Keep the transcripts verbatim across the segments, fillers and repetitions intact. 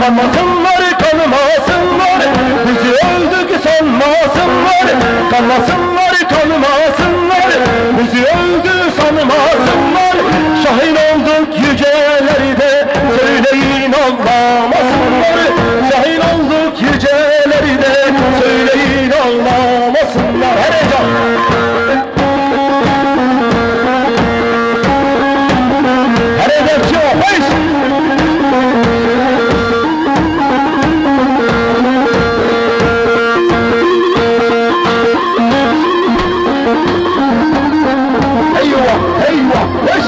Kanmasınlar, kanmasınlar, bizi öldük sanmasınlar. Kanmasınlar, kanmasınlar, bizi öldü sanmasınlar. Şahin olduk yücelerde, söyleyin ağlamasınlar. Şahin olduk yücelerde, söyleyin ağlamasınlar. Her heyecan. Herede çi o? Beş. Eyvah, eyvah, beş.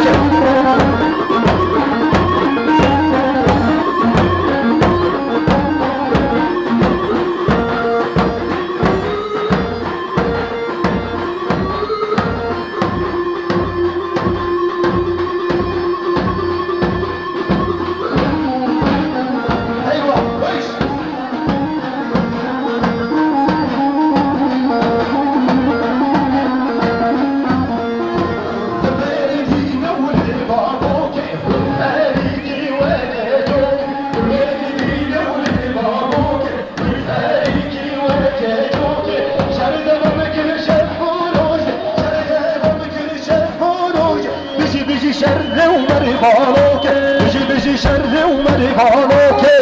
Bijî, bijî şerê û merê Balokê, bijî, bijî şerê û merê Balokê.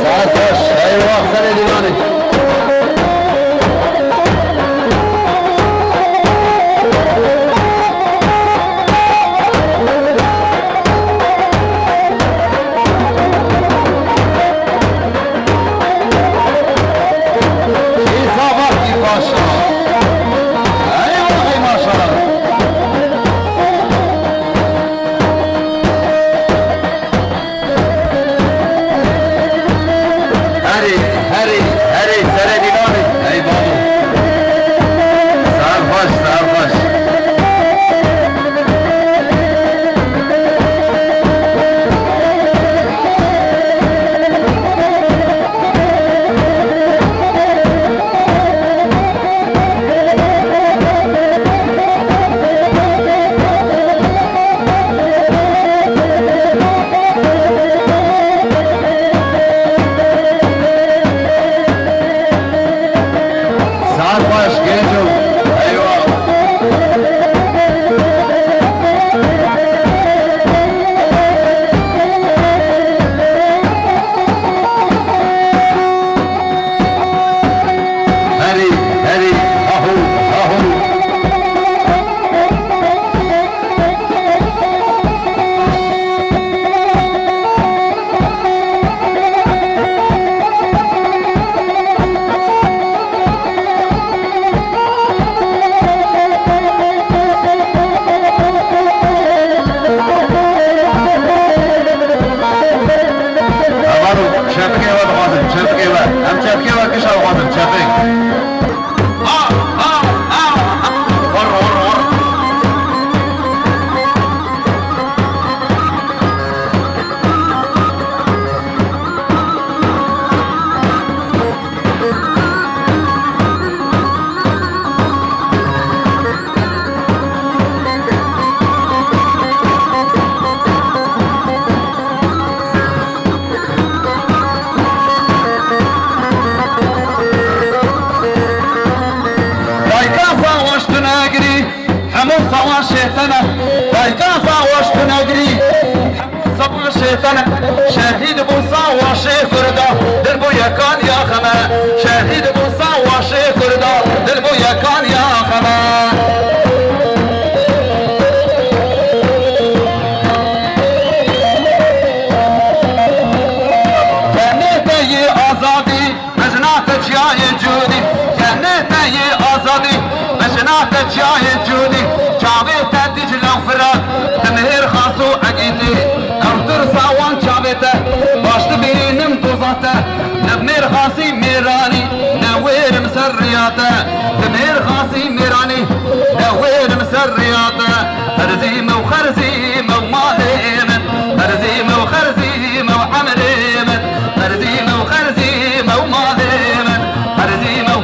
Saet baş, eyvah, serê dîlanê. Îsa vaktî paşa. Eyvah, ey maşallah. Herê, herê, herê, serê dîlanê. Ey babo. Sar xweş, sar xweş. Saet baş, genco. Eyvallah. Herî, herî, haho, haho. Çepikê we dixwazin, çepikê we. Em çepikê we kişa dixwazin, çepik. Dayika Sawaş tu negirî, hemû Sawaşê te ne. Dayika Sawaş tu negirî, hemû Sawaşê te ne. Şehîd bû Sawaşê Kurda, dil bû yekan ya xeme. Şehîd bû Sawaşê Kurda, dil bû yekan ya xeme. Tenê te yê azadî, Mejna te çiyayê cûdî, tenê te yê azadî. Mejna te çiyayê cûdî, çavê te Dîcle û Firat, di Mêrxas û Egîtî. Ew tirsa wan çavê te, baş dibînim doza te. Ne bi Mêrxasî mêranî, ne wêrim ser riya te. Di Mêrxasî mêranî, ne wêrim ser riya te. Xerzî me û xerzî me û malê min, xerzî me û xerzî me û emrê min. Xerzî me û xerzî me û malê min, xerzî me û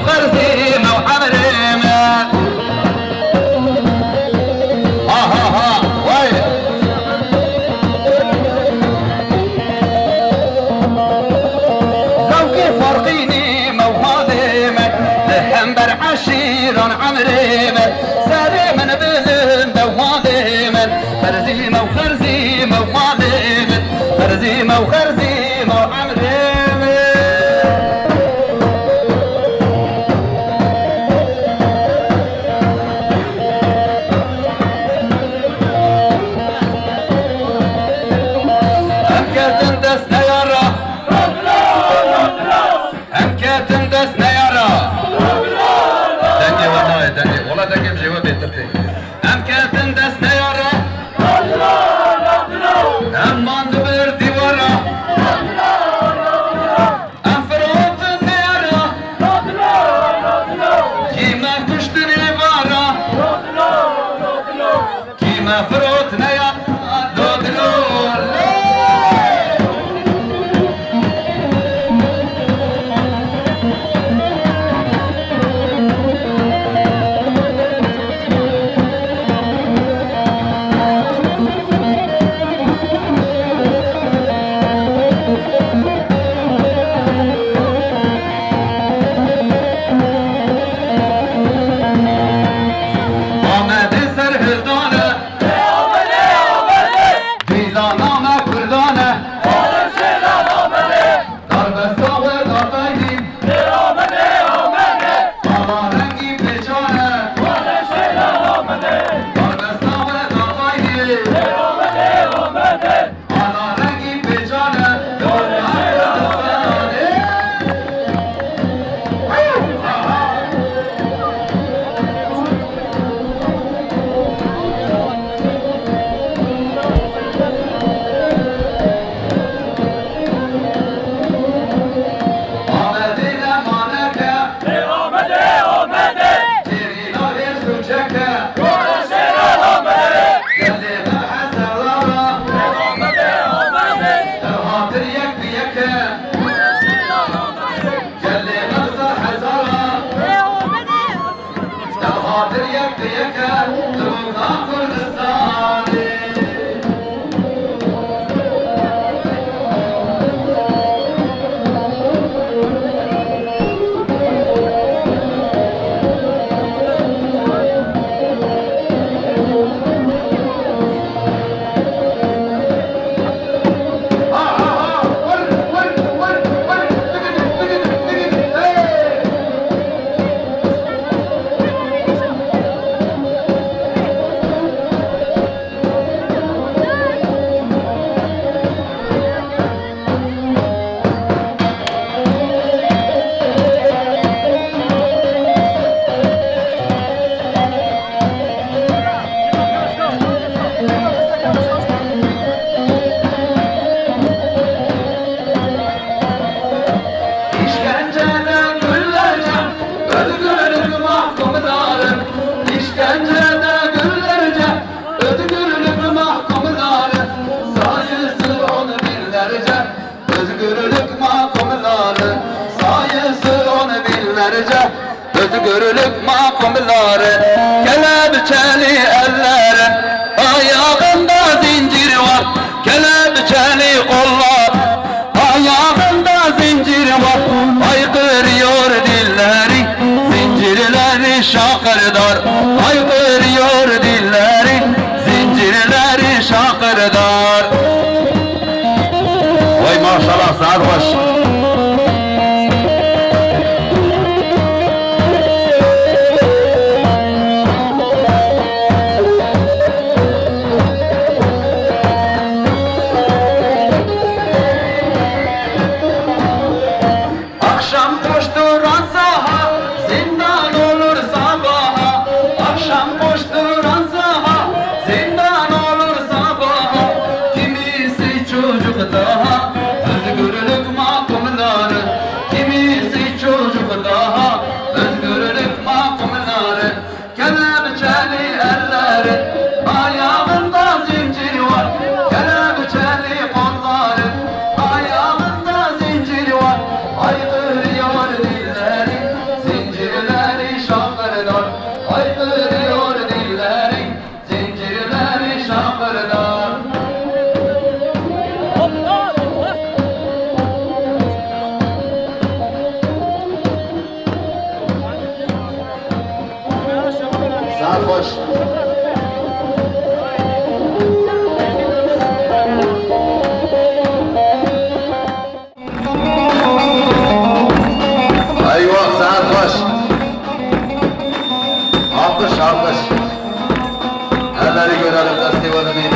Zîma û xerzîma û emrê wê. Em ketin dest neyara. Em ketin dest neyara. Dengê we nayê, dengê. Wala dengê min ji we bêtir tê. Em ketin dest neyara. Em man di ber dîwara. Em firotin neyara. Kî me kuştin êvara. Kî me firotine ya dodilo. Amedê serhildane. Dîlana me kurdane. Darbesta we daqaydî. Ala rengî pêçane. Darbesta we daqaydî. Ala rengî pêçane. Amedê ne maneke. Ê Amedê, Amedê. Têrîna hêrs û çeke. Gora şêra Amedê. Gelê me hezarara. Ê Amedê, Amedê. Ev hatir yek bi yeke. Gora şêra Amedê. Gelê me hezar hezara. Ê Amedê. Ev hatir yek bi yeke, li Kurdistanê. İşkencede günlerce özgürlük mahkumları, işkencede günlerce özgürlük mahkumları, sayısı on binlerce özgürlük mahkumları, sayısı on binlerce özgürlük mahkumları, kelepçeli elleri, ayağında zincir var, kelepçeli kollar, ayağında zincir var, haykırıyor dilleri, zincirleri şakırdar, haykırıyor dilleri, zincirleri şakırdar. Vay maşallah, saet xweş. Akşam koşturan saha, zindan olur sabaha. Akşam koşturan saha, zindan olur sabaha. Kimisi çocuk daha, özgürlük mahkumları. Kimisi çocuk daha, özgürlük mahkumları. Kelepçeli elleri, ayağında zincir var. Kelepçeli kolları, ayağında zincir var. Haykırıyor dilleri, zincirleri şakırdar. Haykırıyor dilleri, zincirleri şakırdar. Saet xweş. Baş. Alkış, alkış. Elleri görelim, desteği verin.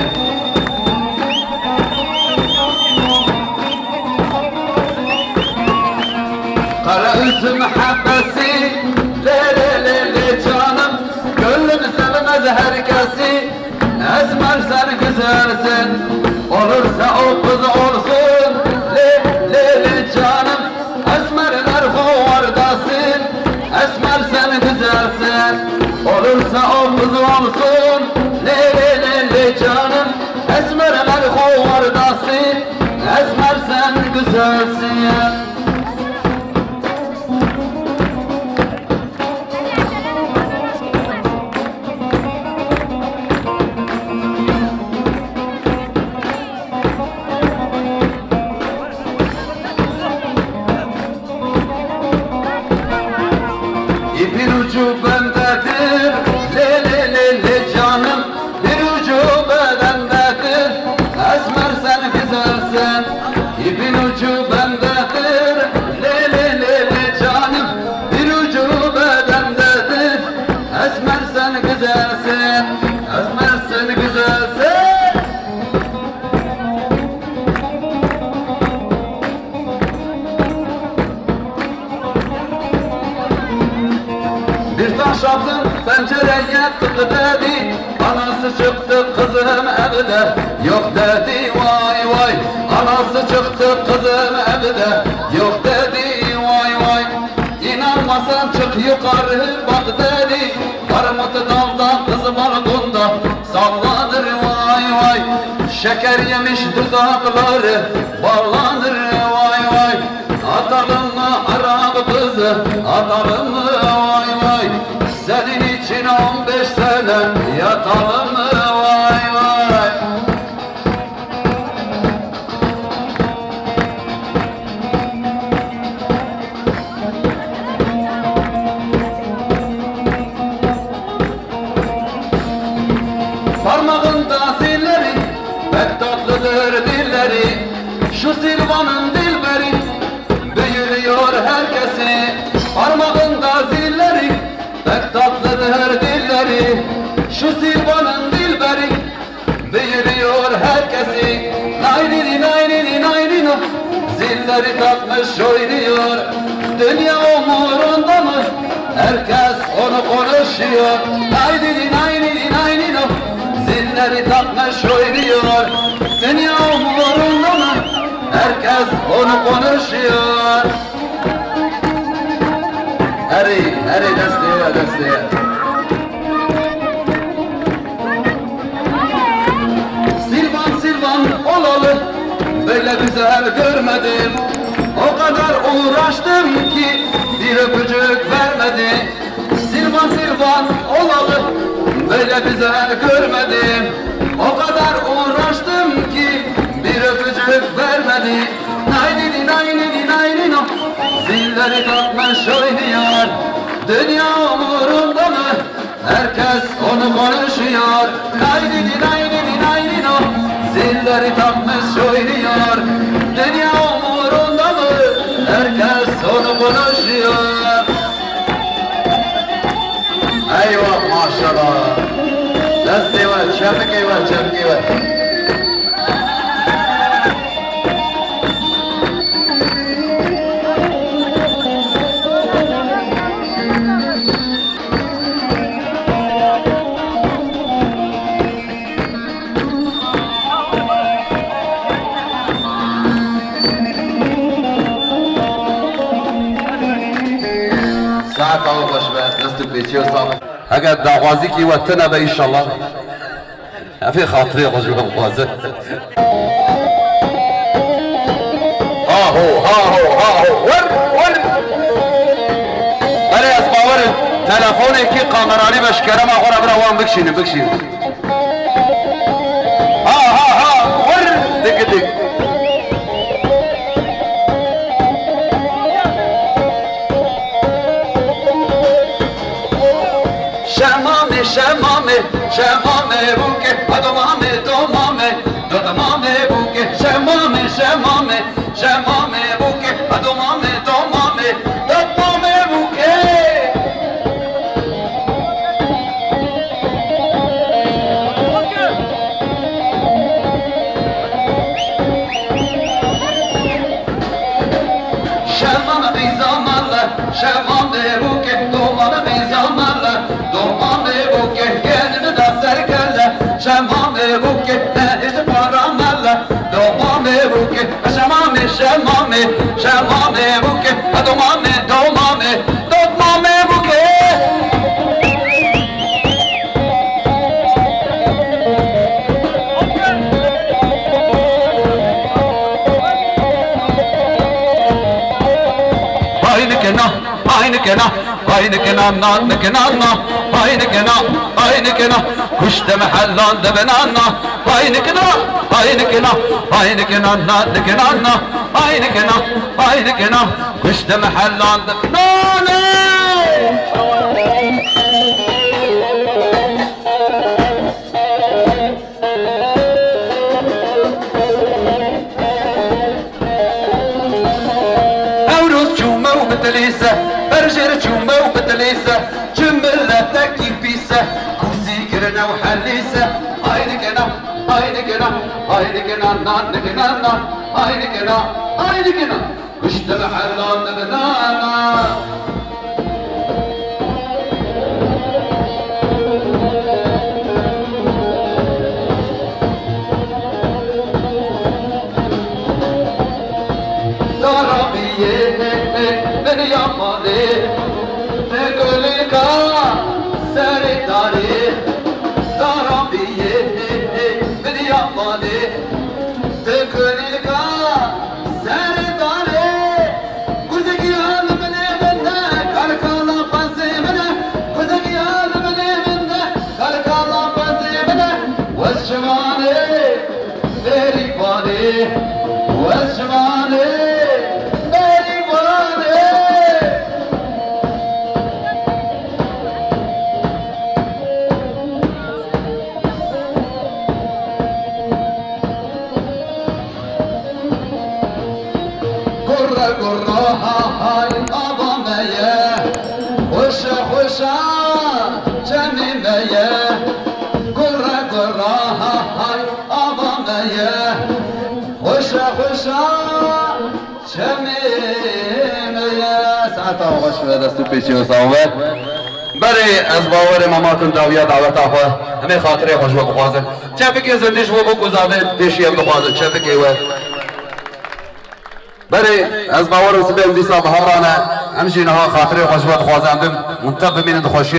Kara üzüm habbesi, le le le le canım, gönlüm sevmez herkesi. Esmer sen güzelsin, olursa o kız olsun. Le le le canım, esmerler hovardasın. Esmer sen güzelsin, olursa o kız olsun. Le le le le canım, esmerler hovardasın. Esmer sen güzelsin. İpin ucu bendedir, le le le le canım, bir ucu bedendedir. Esmer sen güzelsin, ipin ucu bendedir, le le le le canım, bir ucu bedendedir. Esmer sen güzelsin, esmer sen güzelsin. Bir taş attım pencereye, tık dedi. Anası çıktı kızım evde yok dedi, vay vay. Anası çıktı kızım evde yok dedi, vay vay. İnanmasan çık yukarı bak dedi. Armut dalda, kız balkonda sallanır vay vay. Şeker yemiş dudakları ballanır vay vay. Atalım mı Arap kızı, atalım mı vay vay. Senin için on beş sene yatalım mı vay vay. Parmağında zilleri, pek tatlıdır dilleri. Şu Silvan'ın dilberi büyülüyor herkesi. Parmağında zilleri, pek tatlıdır dilleri. Şu Silvan'ın dilberi büyülüyor herkesi. Nay didi nay didi nay dino. Zilleri takmış oynuyor. Dünya umurunda mı? Herkes onu konuşuyor. Nay didi nay didi nay dino. Zilleri takmış oynuyor. Dünya umurunda mı? Herkes onu konuşuyor. Herî, herî, destê ye, destê ye. Silvan, Silvan olalı böyle güzel görmedim. O kadar uğraştım ki bir öpücük vermedi. Silvan, Silvan olalı böyle güzel görmedim. O kadar uğraştım ki bir öpücük vermedi. Nay didi nay didi nay dino. Zilleri takmış oynuyor. Dünya umurunda mı? Herkes onu konuşuyor. Nay didi nay didi nay dino. Zilleri takmış oynuyor. Dünya umurunda mı? Herkes onu konuşuyor. Eyvah, maşallah. Destê we, çepikê we, çepikê we. Saeta we xweş be, dest û pêçiya we sax be. Heger daxwazîkî we tune be, înşallah. Evê xatirê xwe ji we bixwaze. Haho, haho, haho, wir, wir. Belê, ez bawer im. Telefonekî kameralî be, ji kerema xwe re bira wan bikişînin, bikişînin. Ha, ha, ha, wir, dik, dik. Şemamê, şemamê, şemamê bûke, ha domamê, domamê, do domamê bûke, şemamê, şemamê, şemamê bûke, ha domamê, domamê, do domamê bûke. Şemamê bûkê, domanê bîzamele, domanê bûkê, gelin da serkele. Şemamê bûkê, nehîz paramele, domanê bûkê, şemamê, şemamê, şemamê bûkê, domanê, domanê, domanê bûkê. Hay nikena, hay nikena, hay nikena, na nikena, na, hay nikena, hay nikena, kuşte mehellan de benana, hay nikena, hay nikena, hay nikena, na nikena, na, hay nikena, hay nikena, kuşte mehellan de benana. Ewroz çûme û bi tilîse, berjêr çûme û bi tilîse, çi miletekî pîse, kûsî kirine û helîse. Hay nikena, hay nikena, hay nikena, na nikena, na, hay nikena, hay nikena. Kuşte mehellan de benana. Darabiyê, beni yapmadı, ne gölüka, seri tarih. Darabiyê, beni yapmadı, ne gölüka, seri tarih. Kuzekî al min ê min de, kalkala pezê min e. Kuzekî al min ê min de, kalkala pezê min e. Wez şivanê, berî vanê. Wez şivanê, berî vanê. Gurre gurre ha hay ava me ye, xweşe xweşe çemê me ye. Gurre gurre ha hay ava me ye, xweşe xweşe çemê me ye. Saeta xweş be, dest û pêçê we sax be. Berê ez bawerê me makin dawiya daweta xwe. Em ê xatirê xwe ji we bixwazin. Çepikê zindî ji bo bûk û zavê pêşî em dixwazin. Çepikê we. Berê ez bawer im sibê em dîsa biharane. Em jî niha xatirê xwe ji we dixwazin. Em bim, hûn tev bimînin di xweşiyê.